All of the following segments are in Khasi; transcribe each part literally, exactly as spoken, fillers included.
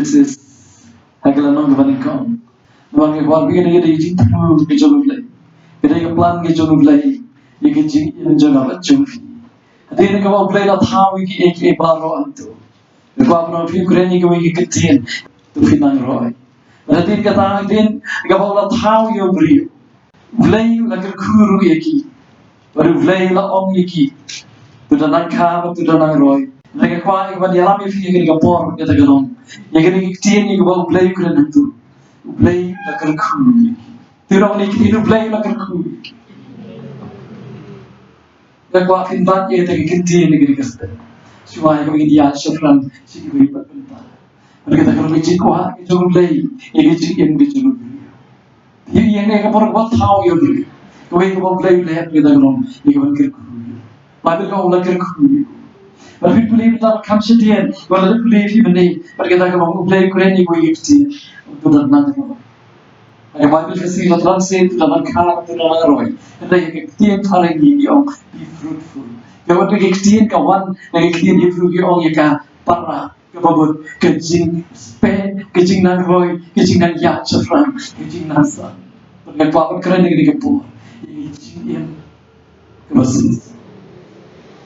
Genesis, ha ka lynnong kaba nyngkong. Namar nga kwah ban ong ïa phi ka dei ka jingthmu ka jong U Blei, ka dei ka plan ka jong U Blei ïa ka jingim jong nga bad jong phi. Hadien kaba U Blei u la thaw ïa kiei kiei baroh hangto, nga kwah ban ong ïa phi, u kren ïa kawei ka ktien, to phin nang roi. Bad hadien kata, hadien kaba u la thaw ïa u briew, U Blei u la kyrkhu ruh ïa ki. Bad U Blei u la ong ïa ki, to da nang kha bad to da nang roi. Nga kwah ïa ka ban ïalam ïa phi ha kane ka por, kata ka long, ïa kane ka ktien ïa kaba U Blei u kren hangto, U Blei u la kyrkhu ïa ki. Te ong ïa ki, U Blei u la kyrkhu ïa ki. Nga kwah phin bat ïa kata ka ktien ïa kane ka step. Shuwa ïa kaba ngin ïaid shaphrang sha kiwei pat bynta. Bad kata ka long ka jingkwah ka jong U Blei ïa ka jingim ka jong U Blei. Ïa, ïa kane ka por kaba thaw ïa U Blei, kawei kaba U Blei u leh, kata ka long ïa ka ban kyrkhu. Baibl ka ong u la kyrkhu. Bad phin pule mynta ba kham shadien, ba la pule phi mynne, bad kata ka long U Blei u kren ïa kawei ka ktien, to da nang roi. Ha ka Baibl Khasi la translate to da nang kha, to da nang roi. Hynrei ha ka ktien phareng ki ong, be fruitful. Ka wan ka ktien, ka wan na ka ktien Hebru ki ong ïa ka para, kaba mut ka jingspeh, ka jingnang roi, ka jingnang ïaid shaphrang, ka jingnang san. Bad nga kwah ban kren ha kane ka por ïa ka jingim kaba shisha.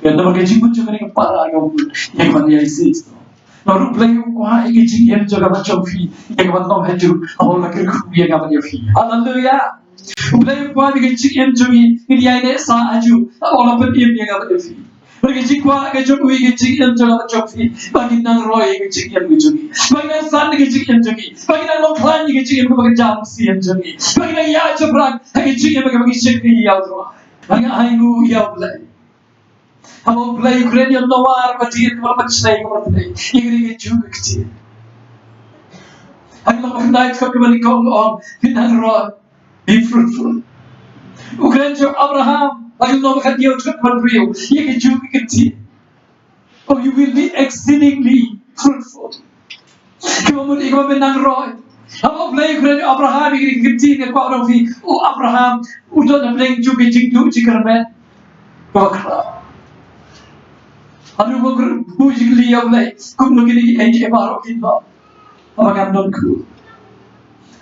Ïa, namar ka jingmut jong kane ka para ka mut ïa ka ban ïaisih. Namar U Blei u kwah ïa ka jingim jong nga bad jong phi, ïa ka ban long ha juh, haba u la kyrkhu ïa nga bad ïa phi. Haleluya. U Blei u kwah ïa ka jingim jong ngi, ngin ïaineh sah ha juh, haba u la pynim ïa nga bad ïa phi. Bad ka jingkwah ka jong u ïa ka jingim jong nga bad jong phi, ba ngin nang roi ïa ka jingim ka jong ngi, ba ngin nang san ïa ka jingim jong ngi, ba ngin nang long khlaiñ ïa ka jingim kaba kynja mynsiem jong ngi, ba ngin nang ïaid shaphrang ha ka jingim kaba ngi shakri ïa U Trai. Bad nga ainguh ïa U Blei. Haba U Blei u kren ïa u Noah, ba dei u Noah, ba dei u Noah, ïa kane ka juh ka ktien. Ha ka lynnong ba khyndai dkhot kaba nyngkong u ong, phin nang roi, be fruitful. U kren ïa u Abraham, ha ka lynnong ba khathynñiew dkhot kaba hynriew, ïa ka juh ka ktien. Oh, you will be exceedingly fruitful. Kaba mut ïa kaba men nang roi. Haba U Blei u kren ïa u Abraham ïa kane ka ktien, nga kwah ban ong ïa phi, u Abraham u don hapdeng jong ka jingduh jingkyrmen kaba khraw. Haduh ba u kyrkhu jingkylli ïa U Blei, kumno kine kiei kiei baroh kin long haba ngam don khuid?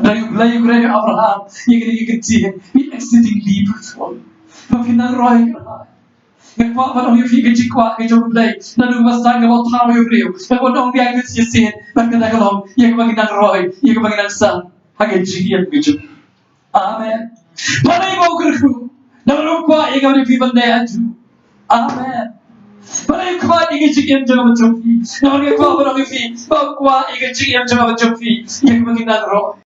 Hynrei U Blei u kren ïa u Abraham ïa kane ka ktien, be exceedingly fruitful. Ba phin nang roi. Nga kwah ban ong ïa phi ka jingkwah ka jong U Blei, naduh ba sdang kaba u thaw ïa u briew, nga kwah ban ong ïa phi shisien, ba kata ka long ïa kaba ngin nang roi, ïa kaba ngin nang san ha ka jingim ka jong ngi. Amen. Balei ba u kyrkhu? Namar u kwah ïa nga bad ïa phi ban leh ha juh. Amen. Balei u kwah ïa ka jingim jong nga bad jong phi? Namar nga kwah ban ong ïa phi ba u kwah ïa ka jingim jong nga bad jong phi, ïa kaba ngin nang roi.